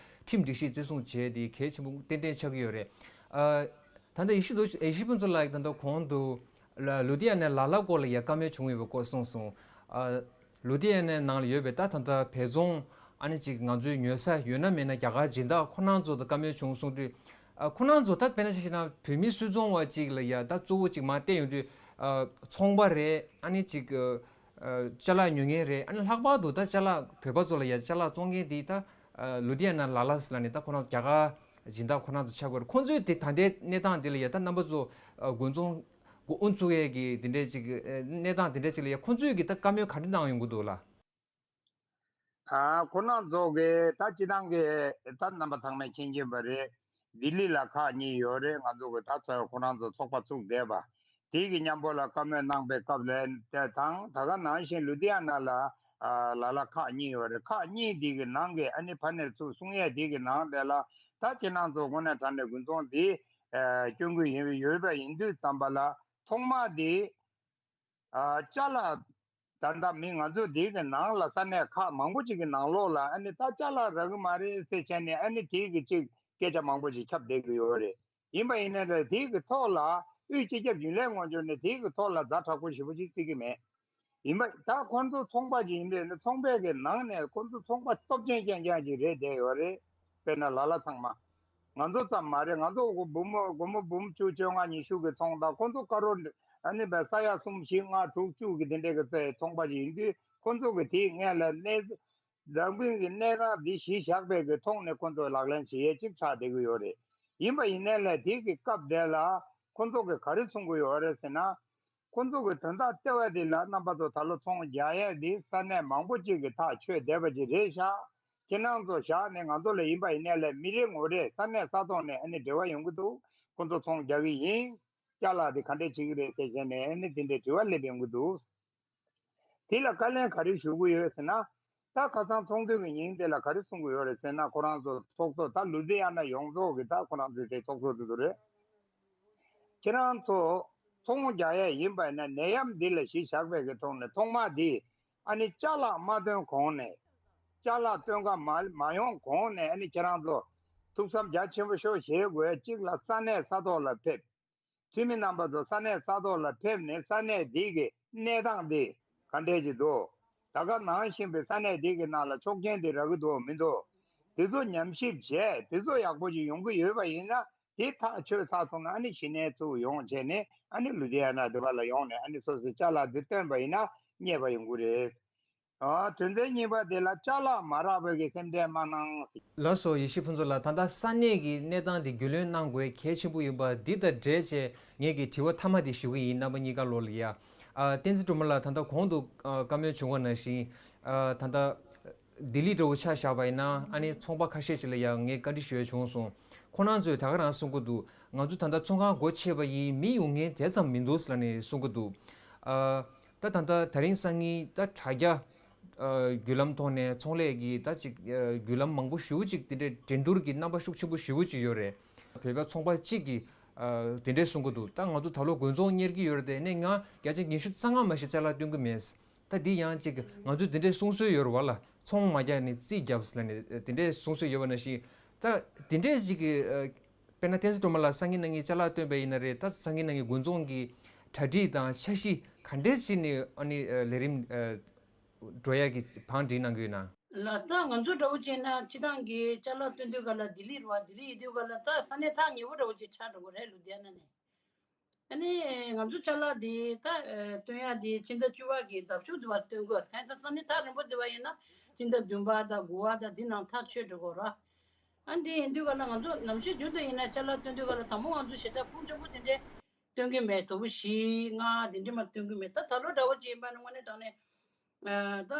ཁྲིམས་སྒྲིག་གཞི་བརྩི་སྲུང་བྱས་ཏེ་གལ་ཆེན་པོ་ཏན་ཏན་ཆགས་ཀྱི་ཡོད་རེད། ཨ། ད་ལྟ་ཡེ་ཤེས་རྡོ་ཡེ་ཤེས་ཕུན་ཚོགས་ལགས་ཀྱིས་ད་ལྟ་གོང་དུ་ལ་ལུ་དྷི་ཡ་ནའི་ལ་ལ་སྐོར་ལ་ཡ་བཀའ་མོལ་བྱུང་ཡོད་པའི་སྐོར་གསུངས་སོང་། ཨ། ལུ་དྷི་ཡ་ནའི་ནང་ལ་ཡོད་པའི་ད་ད་ལྟ་བལ་ཚོང་ཨ་ནི་ཅིག་ང་ཚོའི་ཉོ་ས་ཡོད་ན་མེད་ན་རྒྱ་གར་སྦྱིན་བདག་ཁོ་རང་ཚོ་དང་བཀའ་མོལ་བྱུང་གསུངས་དུས། ཨ། ཁོ་རང་ཚོ་ད་དཔེར་ན་ཆ་བཞག་ན་བོད་མི་སུད་ཚོང་བ་ཅིག་ལ་ཡ་ད་གཙོ་བོ་ཅིག་མར་བལྟས་ཡོང་དུས། ཨ། ཚོང་པ་རེད། ཨ་ནི་ཅིག་ཨ། ཅ་ལག་ཉོ་མཁན་རེད། ཨ་ནི་ལྷག་པར་དུ་ད་ཅ་ལག་བོད་པ་ཚོ་ལ་ཡ་ཅ་ལག་བཙོང་མཁན་དེ་ད། ཨ། ལུ་དྷི་ཡ་ན་ལ་ལ་ཟེར་ལ་ནི་ད་ཁོ་རང་རྒྱ་གར་སྦྱིན་བདག་ཁོ་རང་ཚོ་ཆགས་ཀྱི་ཡོད་རེད། ཁོ་ཚོས་དེ་ད་ལྟའི་གནས་སྟངས་དེ་ལ་ཡ་ད་རྣམ་པ་ཚོ། ཨ། དགུན་ཚོང་དབུ་བཙུགས་ཡས་ཀྱི་དེ་འདྲས་ཅིག་ཨ། གནས་སྟངས་དེ་འདྲས་ཅིག་ལ་ཡ་ཁོ་ཚོས་ཀྱི་ད་བཀའ་མོལ་ག་རེ་གནང་ཡོང་གི་འདུག་ལགས། ཨ། ཁོ་རང་ཚོ་གི་ད་སྤྱི་བཏང་གི་ད་རྣམ་པ་ཚང་མས་མཁྱེན་གྱིན་པ་རེད། ལྡི་ལི་ལ་ཁག་གཉིས་ཡོད་རེད། ང་ཚོ་གི་ད་ཚོ་ཁོ་རང་ཚོ་ཚོགས་པ་བཙུགས་བསྡད་པ། དེ་གི་མཉམ་པོ་ལ་བཀའ་མོལ་གནང་པའི་སྐབས་ལ་དེ་དང་ད་ག་ནང་བཞིན་ལུ་དྷི་ཡ་ན་ལ་ཨ། ལ་ལ་ཁག་གཉིས་ཡོད་རེད། ཁག་གཉིས་དེ་གི་ནང་གི་ཨ་ནི་ཕ་ནས་ཚུར་གསུང་ཡས་དེ་གི་ནང་དེ་ལ་ད་ཁྱེད་རང་ཚོ་དངོས་གནས་དྲང་གནས་དགུན་ཚོང་དེ་ཨ། སྐྱོང་གི་ཡིན་ཡོད་པ་ཡིན་དུས་ཙམ་པ་ལ་ཐོག་མ་དེ། ཨ། ཅ་ལག་ད་ལྟ་མི་ང་ཚོ་འདི་གི་ནང་ལ་ས་གནས་ཁག་མང་པོ་ཅིག་གི་ནང་ལོགས་ལ་ཨ་ནི་ད་ཅ་ལག་རག་གི་མ་རེད་ཟེར་བྱས་ནས་ཨ་ནི་དེ་གི་ཅིག་སྐད་ཆ་མང་པོ་ཅིག་ཁྱབ་བསྡད་ཀྱི་ཡོད་རེད། ཡིན་པ་ཡིན་ན་ལ་དེ་གི་ཐོག་ལ་དབུས་སྤྱི་ཁྱབ་རྒྱུན་ལས་ངོས་ཕྱོགས་ནས་དེ་གི་ཐོག་ལ་ཛ་དྲག་པོ་ཞེ་པོ་ཅིག་བརྩི་གི་མེད། ཡིན་པ་ད་ཁོང་ཚོ་ཚོང་པ་ཅིག་ཡིན་པས་ན་ཚོང་པའི་གི་ནང་ནས་ཁོང་ཚོ་ཚོང་པ་སྟོབས་ཆེན་རྐྱང་རྐྱང་ཅིག་རེད་བསྡད་ཡོད་རེད། དཔེར་ན་ལ་ལ་ཚང་མ། ང་ཚོ་ཙམ་མ་རེད། ང་ཚོ་སྒོར་མོ་སྒོར་མོ་འབུམ་བཅུ་བཅོ་ལྔ་ཉི་ཤུ་གི་ཚོང་དང་ཁོང་ཚོ་ཀ་རོར་ཨ་ནི་བས་ས་ཡ་གསུམ་བཞི་ལྔ་དྲུག་བཅུ་གི་དེ་འདྲས་ཀྱི་ཚོང་པ་ཞིག་ཡིན་དུས་ཁོང་ཚོ་གི་དེའི་སྔོན་ལ་གནས་འདམ་གུང་གི་གནས་སྟངས་འདི་གཞི་བཞག་པའི་གི་ཐོག་ནས་ཁོང་ཚོ་ལག་ལེན་བྱེད་ཡས་གཅིག་ཆགས་བསྡད་ཀྱི་ཡོད་རེད། ཡིན་པ་ཡིན་ནའི་ལས་དེ་གི་སྐབས་དེ་ལ་ཁོང་ཚོ་གི་ག་རེ་གསུང་གི་ཡོད་རེད་ཟེར་ན། ཁོང་ཚོ་གི་དོན་དག་ལྟེ་བ་དེ་ལ་རྣམ་པ་ཚོ་ད་ལོ་ཚོང་རྒྱག་ཡས་དེ་ས་གནས་མང་པོ་ཅིག་གི་ཐག་ཆོད་བསྡད་པ་ཅིག་རེད་ཤག་ཁྱེད་རང་ཚོ་བཞག་ནས་ང་ཚོ་ལ་ཡིན་པ་ཡིན་ནའི་ལས་མི་རེ་ངོ་རེ་ས་གནས་ས་ཐོག་ནས་ཨ་ནི་འབྲེལ་བ་ཡོང་གི་འདུག་ཁོང་ཚོ་ཚོང་རྒྱག་གི་ཡིན། ཅ་ལག་དེ་ག་འདྲས་བྱེད་ཀྱི་རེད་ཟེར་བྱས་ནས་ཨ་ནི་དེ་འདྲའི་དྲི་བ་སླེབས་ཡོང་གི་འདུག་དེ་ལ་བཀའ་ལན་ག་རེ་ཞུ་གི་ཡོད་ཟེར་ན། ད་ཁ་སང་ཚོགས་འདུ་གི་ཉིན་དེ་ལ་ག་རེ་གསུང་གི་ཡོད་རེད་ཟེར་ན། ཁོ་རང་ཚོ་ཚོགས་གཙོ་ད་ལུ་དྷི་ཡ་ན་ཡོངས་རྫོགས་ཀྱི་ད་ཁོ་རང་ཚོའི་དེ་ཚོགས་གཙོ་དེ་ཚོ་རེད། ཁྱེད་རང་ཚོ་ཚོང་རྒྱག་ཡས་ཡིན་པ་ཡིན་ན་ནད་ཡམས་འདི་ལ་གཞི་བཞག་པའི་གི་ཐོག་ནས་ཐོག་མ་འདི་ཨ་ནི་ཅ་ལག་མ་བཏོན་གོང་ནས། ཅ་ལག་བཏོན་ག་མ་མ་ཡོང་གོང་ནས་ཨ་ནི་ཁྱེད་རང་ཚོ་ཐུགས་བསམ་རྒྱ་ཆེན་པོ་ཤོག་བཞེས་དགོས། གཅིག་ལ་ས་གནས་ས་ཐོག་ལ་ཕེབས། འཐུས་མི་རྣམ་པ་ཚོ་ས་གནས་ས་ཐོག་ལ་ཕེབས་ནས་ས་གནས་འདི་གི་གནས་སྟངས་འདི་ག་འདྲས་ཅིག་འདུག་ད་ག་ནང་བཞིན་པའི་ས་གནས་འདི་གི་ནང་ལ་ཆོག་མཆན་འདི་རག་གི་འདུག་མི་འདུག་དེ་ཚོ་ཉམས་ཞིབ་བྱས། དེ་ཚོ་ཡག་པོ་ཅིག་ཡོང་གི་ཡོད་པ་ཡིན་ན། དེ་ཐག་ཆོད་ཚར་སོང་ན་ཨ་ནི་གཞི་ནས་ཚུར་ཡོང་བྱས་ནས་ཨ་ནི་ལུ་དྷི་ཡ་ན་དེ་པ་ལ་ཡོང་ནས་ཨ་ནི་སོ་སོའི་ཅ་ལག་འདི་བཏོན་པ་ཡིན་ན་རྙེད་པ་ཡོང་གི་རེད། ཨ། དོན་ཚན་གཉིས་པ་དེ་ལ་ཅ་ལག་མ་རག་པའི་གི་སེམས་ཁྲལ་མ་གནང་། ལགས་སོ། ཡེ་ཤེས་ཕུན་ཚོགས་ལགས། ད་ལྟ་ས་གནས་ཀྱི་གནས་སྟངས་དེ་རྒྱུས་ལོན་གནང་དགོས་གལ་ཆེན་པོ་ཡིན་པ་འདི་དང་འབྲེལ་བྱས་ངེད་ཀྱི་དྲི་བ་མཐའ་མ་དེ་ཞུ་གི་ཡིན། རྣམ་པ་གཉིས་ཀ་ལོག་ལ་ཡ། ཨ། བསྟན་འཛིན་སྒྲོལ་མ་ལགས། ད་ལྟ་གོང་དུ་ཨ་བཀའ་མོལ་བྱུང་བ་ནང་བཞིན། ཨ། ད་ལྟ་ལྡི་ལི་འདྲ་བོ་ཆ་བཞག་པ་ཡིན་ན་ཨ་ནི་ཚོང་པ་ཁ་ཤས་ཤིག་ལ་ཡང་ངས་བཀའ་འདྲི་ཞུ་ཡ་བྱུང་སོང་། ཁོང་རྣམ་ཚོས་ད་ག་རང་གསུང་གི་འདུག་ང་ཚོ་ད་ལྟ་ཚོང་ཁང་སྒོ་ཕྱེ་བ་ཡིན་མི་ཡོང་མཁན་དེ་ཙམ་མི་འདུག་ལབ་ནས་གསུང་གི་འདུག་ཨ། ད་ད་ལྟ་ད་རིང་སང་ཉིན་ད་དྲ་རྒྱ་ཨ་བརྒྱུད་ལམ་ཐོག་ནས་ཚོང་ལས་ཀྱི་ད་ཅིག་ཨ་བརྒྱུད་ལམ་མང་པོ་ཞེ་པོ་ཅིག་དེ་འདྲའི་འགྲན་བསྡུར་གྱི་རྣམ་པ་ཤུགས་ཆེན་པོ་ཞེ་པོ་ཅིག་ཡོད་རེད། བོད་པ་ཚོང་པ་གཅིག་གིས་ཨ་དེ་འདྲས་གསུང་གི་འདུག་ད་ང་ཚོ་ད་ལོ་དགུན་ཚོང་གཉེར་གྱི་ཡོད་རེད་དེ། ནས་ང་བརྒྱ་ཆ་ཉི་ཤུ་རྩ་ལྔ་མ་གཞི་ཅ་ལག་སྟོན་གྱི་མེད། ད་འདི་ཡང་ཅིག་ང་ཚོས་དེ་འདྲས་གསུང་སྲོལ་ཡོད་རེད་བ་ལ། ཚོང་མ་རྒྱག་ནས་རྩིས་རྒྱབ་ཟེར་ནས་དེ་འདྲས་གསུང་སྲོལ་ཡོད་པ་ནང་བཞིན། ད་དེ་འདྲས་ཅིག་གི་ཨ་དཔེར་ན་བསྟན་འཛིན་སྒྲོལ་མ་ལགས་སང་ཉིན་གནངས་ཉིན་ཅ་ལག་སྟོན་པ་ཡིན་ན་རེད། ད་སང་ཉིན་གནངས་ཉིན་དགུན་ཚོང་གི་གྲ་སྒྲིག་དང་འཆར་གཞི་ག་འདྲས་བྱས་ནས་ཨ་ནི་ཨ་ལས་རིམ་ཨ་འགྲོ་ཡ་གི་བང་སྒྲིག་གནང་གི་ཡོད་ན། ལགས། ད་ང་ཚོ་འདྲ་བོ་བྱས་ན་སྤྱི་བཏང་གི་ཅ་ལག་སྟོན་དུས་ག་ལ་ལྡི་ལི་རེད་བ། ལྡི་ལི་ཡིན་དུས་ག་ལ་ད་ས་གནས་ཐག་ཉེ་པོ་འདྲ་བོ་ཅིག་ཆགས་འགྲོ་གི་རེད། ལུ་དྷི་ཡ་ན་ནས། ཨ་ནི་ང་ཚོ་ཅ་ལག་འདི་ད་ཨ་སྟོན་ཡ་འདི་ཕྱི་ཟླ་བཅུ་པ་གི་ཟླ་བཅུ་འདི་བར་སྟོན་དགོས། ཨ་ནི་ད་ས་གནས་ཐག་རིང་པོ་འདི་བ་ཡིན་ན་ཕྱི་ཟླ་བདུན་པ་དང་དགུ་པ་དང་འདི་ནང་ཐག་ཆོད་འགྲོ་གི་རེད། ཨ་འདི་ཡིན་དུས་ག་ལ་ང་ཚོ་ནམ་ཞིག་རྒྱུན་དུ་ཡིན་ན་ཅ་ལག་སྟོན་དུས་ག་ལ་དང་པོ་ང་ཚོ་ཞེ་དྲག་ཕུང་ཆེན་པོ་འདི་འདྲས་སྟོན་གྱི་མེད། དོ་པོ་བཞི་ལྔ་འདི་འདྲས་མ་སྟོན་གྱི་མེད། ད་ད་ལོ་འདྲ་བོ་ཅིག་ཡིན་པ་ནི་དངོས་གནས་དྲང་གནས་ཨ་ད།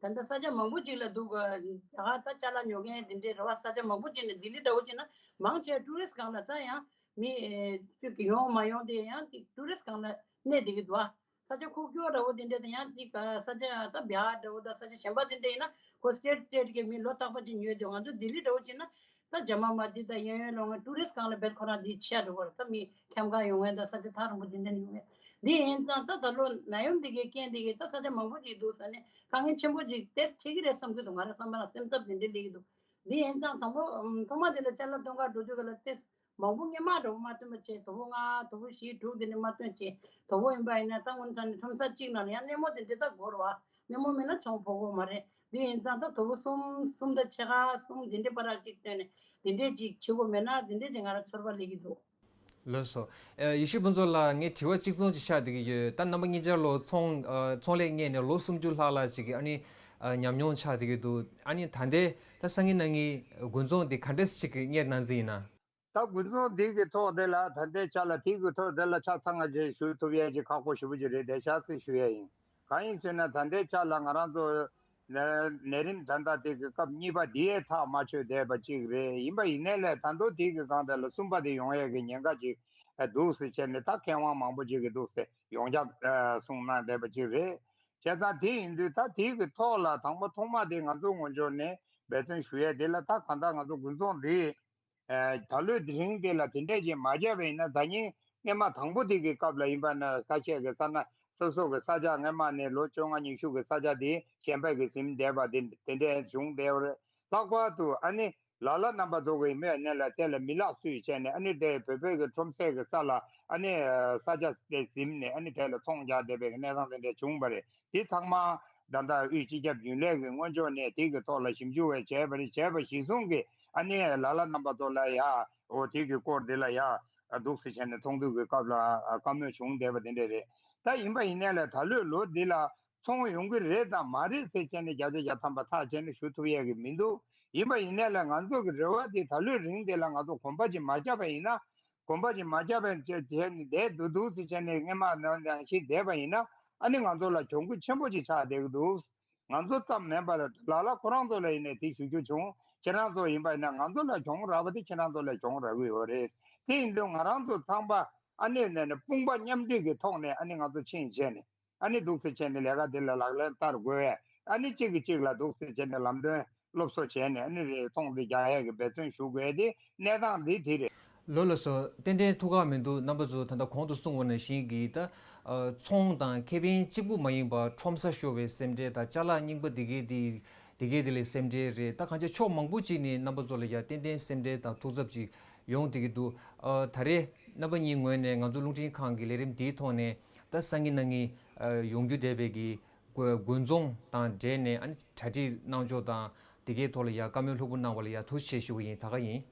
ད་ལྟ་ས་ཆ་མང་པོ་ཅིག་ལ་འདུག་ག་ད་ཅ་ལག་ཉོ་མཁན་དེ་འདྲའི་རེད་བ། ས་ཆ་མང་པོ་ཅིག་ནས་ལྡི་ལི་འདྲ་བོ་ཅིག་ན་མང་ཆེ་ཊུ་རི་སི་སྒང་ལ་ད་ཡང་མི་ཨེ་ཅིག་ཡོང་མ་ཡོང་དེ་ཡང་ཅིག་ཊུ་རི་སི་སྒང་ལ་གནས་བསྡད་ཀྱི་འདུག་ཨ། ས་ཆ་ཁུག་ཀྱོག་འདྲ་བོ་དེ་འདྲ་དང་ཡང་ཅིག་ས་ཆ་ད་བྱཱར་འདྲ་བོ་དང་ས་ཆ་གཞན་པ་དེ་འདྲ་ཡིན་ན་ཁོ་སི་ཊེཊ་སི་ཊེཊ་གི་མི་ལོ་རྟག་པ་ཅིག་ཉོས་དེ། ང་ཚོ་ལྡི་ལི་འདྲ་བོ་ཅིག་ན། ད་ཇ་མ་མ་ཏི་དང་གཡས་གཡོན་ལོགས་ཀྱི་ཊུ་རི་སི་སྒང་ལ་རྦད་ཁོ་རང་འདི་ཆེ་འགྲོ་གི་རེད། ད་མི་འཁྱམ་ག་ཡོང་མཁན་དང་ས་ཆ་ཐག་རིང་པོ་འདི་འདྲ་ཡོང་མཁན། འདི་ཡིན་ཙང་ད་ད་ལོ་ནད་ཡམས་འདི་གའི་རྐྱེན་འདི་གིས་ད་ས་ཆ་མང་པོ་ཅིག་འདུག་ཟེར་ནས་དཀའ་ངལ་ཆེན་པོ་ཅིག་ཏོག་ཙམ་འཕྲད་ཀྱི་རེད་བསམ་གྱི་འདུག་ང་རང་བསམ་པ་ལ་སེམས་འཚབ་འདི་འདྲ་སླེབས་ཀྱི་འདུག་འདི་ཡིན་ཙང་དང་པོ་ཐོག་མ་འདི་ལ་ཅ་ལག་སྟོན་ག་འགྲོ་དུས་ག་ལ་ཏོག་ཙམ་མང་པོ་སྔོན་མ་འདྲ་བོ་མ་སྟོན་པ་བྱས། དོ་པོ་ལྔ་དོ་པོ་བཞི་དྲུག་འདི་འདྲ་མ་སྟོན་བྱས། དོ་པོ་ཡིན་པ་ཡིན་ན་ད་དངོས་གནས་ཁྲོམ་ས་གཅིག་ནང་ལ་ཡང་སྣེ་མོ་འདི་འདྲ་ད་དགོས་རེད་བ། སྣེ་མོ་མེད་ན་ཚོང་ཕོག་གི་མ་རེད། འདི་ཡིན་ཙང་ད་དོ་པོ་གསུམ་གསུམ་དང་ཕྱེད་ཀ་གསུམ་འདི་འདྲའི་བར་ཅིག་བཏོན་ནས་འདི་འདྲས་ཅིག་བྱེད་དགོས་མེད་ན་འདི་འདྲས་ཅིག་ང་རང་ཚོར་བ་སླེབས་ཀྱི་འདུག་ལགས་སོ། ཨ། ཡེ་ཤེས་ཕུན་ཚོགས་ལགས། ངས་དྲི་བ་གཅིག་མཚུངས་ཅིག་ཆགས་བསྡད་ཀྱི་ཡོད། ད་རྣམ་པ་གཉིས་ཆ་ལོ་ཚོང་ཨ་ཚོང་ལས་གཉེར་ནས་ལོ་སུམ་ཅུ་ལྷག་ལྷག་ཅིག་གི་ཨ་ནི་ཨ་ཉམས་མྱོང་ཆགས་བསྡད་ཀྱི་འདུག་ཨ་ནི་ད་ལྟའི་ད་སང་ཉིན་གནངས་ཉིན་དགུན་ཚོང་འདི་ག་འདྲས་ཅིག་གི་གཉེར་གནང་རྩིས་ཡིན་ན། ད་དགུན་ཚོང་འདི་གི་ཐོག་དེ་ལ་ད་ལྟའི་ཆ་ལ་དེ་གི་ཐོག་དེ་ལ་ཆ་ཚང་ང་ཅིག་ཞུ་ཐུབ་ཡས་ཅིག་ཁག་པོ་ཞེ་པོ་ཅིག་རེད་བསྡད་ཤག་ཟེར་ཞུ་ཡས་ཡིན། གང་ཡིན་ཟེར་ན་ད་ལྟའི་ཆ་ལ་ང་རང་ཚོ་ནད་ནད་རིམས་ད་ལྟ་དེ་གི་སྐབས་གཉིས་པ་འདི་ཡས་ཐག་མ་ཆོད་བསྡད་པ་ཅིག་རེད། ཡིན་པ་ཡིན་ནའི་ལས་ད་དུང་དེ་གི་སྒང་དེ་ལ་གསུམ་པ་དེ་ཡོང་ཡས་ཀྱི་ཉེན་ཁ་ཅིག་འདུག་ཟེར་བྱས་ནས་ད་མཁས་དབང་མང་པོ་ཅིག་གིས་འདུག་ཟེར་ཡོངས་ཁྱབ་གསུངས་གནང་བསྡད་པ་ཅིག་རེད། བྱས་ཙང་དེ་ཡིན་དུས་ད་དེ་གི་ཐོག་ལ་དང་པོ་ཐོག་མ་དེ་ང་ཚོ་ངོས་ཕྱོགས་ནས་འབད་བརྩོན་ཞུ་ཡས་དེ་ལ་ད་གང་ལྟར་ང་ཚོ་དགུན་ཚོང་འདི། ཨ། ད་ལོའི་དེ་རིང་དེ་ལ་དེ་འདྲས་ཅིག་མ་བརྒྱབ་པ་ཡིན་ན། ཟླ་ཉིན་སྔོན་མ་དང་པོ་དེ་གི་སྐབས་ལ་ཡིན་པ་ན་ཁ་ཤས་ཀྱི་ས་ན་སོ་སོ་གི་ས་ཆ་སྔོན་མ་ནས་ལོ་བཅོ་ལྔ་ཉི་ཤུ་གི་ས་ཆ་དེ་གཞན་པ་གིས་ཟིན་བསྡད་པ་དེ་དེ་འདྲས་བྱུང་བསྡད་པ་རེད། ལྷག་པར་དུ་ཨ་ནི་ལ་ལ་རྣམ་པ་ཚོ་གི་ཡིན་པས་ནས་ལ་དེ་ལ་མི་ལག་སུས་བྱས་ནས་ཨ་ནི་དེ་བོད་པའི་གི་ཁྲོམ་སའི་གི་ས་ལ་ཨ་ནི་ས་ཆ་དེ་ཟིན་ནས་ཨ་ནི་དེ་ལ་ཚོང་རྒྱག་བསྡད་པའི་གི་གནས་སྟངས་དེ་འདྲས་བྱུང་བ་རེད། དེ་ཚང་མ་ད་ལྟ་དབུས་སྤྱི་ཁྱབ་རྒྱུན་ལས་ཀྱི་སྔོན་ཕྱོགས་ནས་དེ་གི་ཐོག་ལ་ཞིབ་འཇུག་བྱས་པ་རེད། བྱས་པ་གཞིར་བཟུང་གིས་ཨ་ནི་ལ་ལ་རྣམ་པ་ཚོ་ལ་ཡ་འོ་དེ་གི་སྐོར་དེ་ལ་ཡ་འདུག་སེ་བྱས་ནས་ཚོགས་འདུ་གི་སྐབས་ལ་བཀའ་མོལ་བྱུང་བསྡད་པ་དེ་འདྲ་རེད། ད་ཡིན་པ་ཡིན་ནའི་ལས་ད་ལོའི་ལོ་འདི་ལ་ཚོང་ཡོང་གི་རེད་དང་མ་རེད་ཟེར་བྱས་ནས་བརྒྱ་ཆ་བརྒྱ་ཐམ་པ་ཐག་བཅད་ནས་ཞུ་ཐུབ་ཡས་ཀྱི་མི་འདུག་ཡིན་པ་ཡིན་ནའི་ལས་ང་ཚོ་གི་རེ་བ་དེ་ད་ལོའི་རིང་དེ་ལ་ང་ཚོ་གོམ་པ་ཅིག་མ་བརྒྱབ་པ་ཡིན་ན། གོམ་པ་ཅིག་མ་བརྒྱབ་པའི་ཆེད་དེ་ནི་བསྡད་འདུག་འདུག་ཟེར་བྱས་ནས་སྔོན་མ་ནང་ནང་བཞིན་བསྡད་པ་ཡིན་ན་ཨ་ནི་ང་ཚོ་ལ་གྱོང་གུད་ཆེན་པོ་ཅིག་ཆགས་བསྡད་ཀྱི་འདུག་ང་ཚོ་ཙམ་མིན་པར་ལ་ལ་ཁོ་རང་ཚོ་ལ་ཡིན་ནའི་དེ་ཞུ་རྒྱུ་བྱུང་། ཁྱེད་རང་ཚོ་ཡིན་པ་ཡིན་ན་ང་ཚོ་ལ་གྱོང་རག་པ་དེ་ཁྱེད་རང་ཚོ་ལ་གྱོང་རག་གི་ཡོད་རེད། དེ་ཡིན་དུས་ང་རང་ཚོ་ཚང་མ་ཨ་ནི་ནས་ནས་དཔུང་པ་མཉམ་སྒྲིལ་གྱི་ཐོག་ནས་ཨ་ནི་ང་ཚོ་ཕྱིན་བྱས་ནས། ཨ་ནི་འདུག་སེ་བྱས་ནས་ལས་ཀ་འདི་ལ་ལག་ལེན་བསྟར་དགོས། ཨ་ནི་གཅིག་གིས་གཅིག་ལ་འདུག་སེ་བྱས་ནས་ལམ་སྟོན་སློབ་གསོ་བྱས་ནས་ཨ་ནི་རེ་ཚོང་འདི་རྒྱག་ཡས་ཀྱི་འབད་བརྩོན་ཞུ་དགོས་དེ་གནས་སྟངས་འདི་དེ་རེད། ལགས་སོ། ཏན་ཏན་ཐུགས་ཁག་མི་འདུག་རྣམ་པ་ཚོ་ད་ལྟ་གོང་དུ་གསུངས་པ་ནང་བཞིན་གྱི་ད་ཨ་ཚོང་དང་ཁེ་ཕན་གཅིག་པུ་མ་ཡིན་པར་ཁྲོམ་ས་ཤོར་བའི་སེམས་ཁྲལ་དང་ཅ་ལག་རྙིང་པ་དེ་གའི་དེ་དེ་གའི་དེ་ལ་སེམས་ཁྲལ་རེད། ད་གང་ཅི་ཕྱོགས་མང་པོ་ཅིག་ནས་རྣམ་པ་ཚོ་ལ་ཡ་ཏན་ཏན་སེམས་ཁྲལ་དང་ཐུགས་འཚབ་ཅིག་ཡོང་བསྡད་ཀྱི་འདུག་ཨ་ད་རེས་རྣམ་པ་གཉིས་ངོས་ནས་ང་ཚོ་རླུང་འཕྲིན་ཁང་གི་ལས་རིམ་འདིའི་ཐོག་ནས་ད་སང་ཉིན་གནངས་ཉིན་ཨ་ཡོང་རྒྱུ་བསྡད་པའི་གི་དགོས་དགོས་འཛོམས་དང་འབྲེལ་ནས་ཨ་ནི་གྲ་སྒྲིག་གནང་ཕྱོགས་དང་དེ་གའི་ཐོག་ལ་ཡ་བཀའ་མོལ་ལྷུག་པོ་གནང་བ་ལ་ཡ་ཐུགས་རྗེ་ཆེ་ཞུ་གི་ཡིན། ད་ག་ཡིན།